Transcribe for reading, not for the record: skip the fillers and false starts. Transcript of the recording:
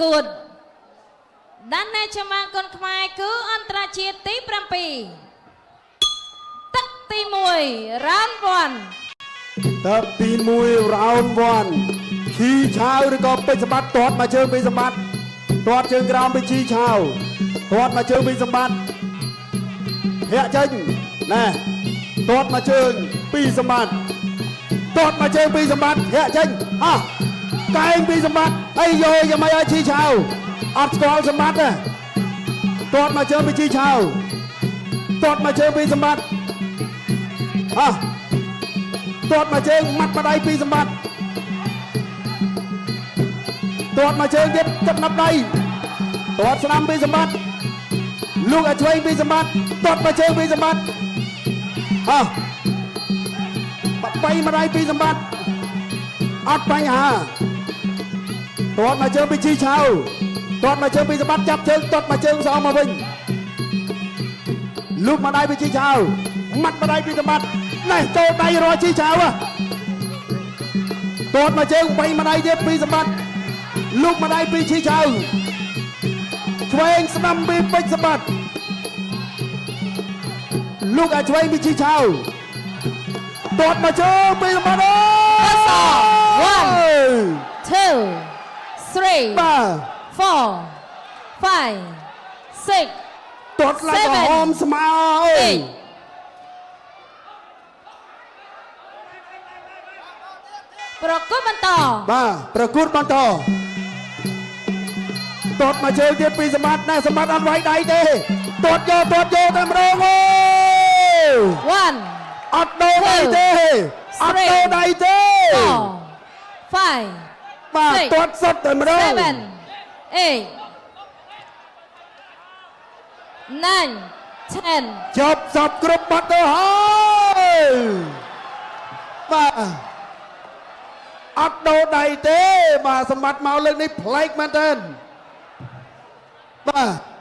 គួតដានណាចម្បាំងគុនខ្មែរគឺអន្តរជាតិទី7ទឹកទី1 round 1 ទឹកទី1 round 1ឈីឆាវឬក៏ពេជ្រសម្បត្តិទាត់មកជើងពីសម្បត្តិទាត់ជើងក្រោមពីឈីឆាវទាត់មកជើងពីសម្បត្តិធាក់ចេញណែទាត់មកជើងពីសម្បត្តិទាត់មកជើងពីសម្បត្តិធាក់ចេញអោះកែងពីសម្បត្តិអីយោយ៉ាងម៉េចឲ្យឈីឆាវអត់ស្គាល់សម្បត្តិទេទាត់មកជើងពីឈីឆាវទាត់មកជើងពីសម្បត្តិអោះ ទាត់មកជើងម៉ាត់ម្ដាយពីសម្បត្តិទាត់មកជើងទៀតទឹកណាប់ដៃទាត់ស្ដាំពីសម្បត្តិលោកឲ្យឆ្វេងពីសម្បត្តិទាត់មកជើងពីសម្បត្តិអោះបាក់បីម្ដាយពីសម្បត្តិអត់បញ្ហាទាត់មកជើងពីជីឆៅទាត់មកជើងពីសម្បត្តិចាប់ជើងទាត់មកជើងសងមកវិញ លូកម្ដាយពីជីឆៅម៉ាត់ម្ដាយពីសម្បត្តិនេះចូលដៃរកជីឆៅហ៎ទាត់មកជើងបីម្ដាយទៀតពីសម្បត្តិលូកម្ដាយពីជីឆៅឆ្វេងស្ដាំពីពេជ្រសម្បត្តិលូកឲ្យឆ្វេងពីជីឆៅទាត់មកជើងពីសម្បត្តិអូ One 2 3 បាទ 4 5 6 ទាត់ឡើងក្រហមស្មើអើយ 8ប្រគល់បន្ត បាទប្រកួតបន្តទាត់មកជើងទៀតពីសម្បត្តិណែសម្បត្តិអត់វាយដៃទេទាត់យកទាត់យកតែម្ដងអូ 1 អត់ដូរដៃទេអត់ដូរដៃទេ 4 5 បាទ six, ទាត់សុទ្ធតែម្ដង 7 8 9 10 ចប់សពគ្រប់បាត់ទៅហើយបាទអត់ដូរដៃទេបាទសម្បត្តិមកលើកនេះប្លែកមែនទែនបាទ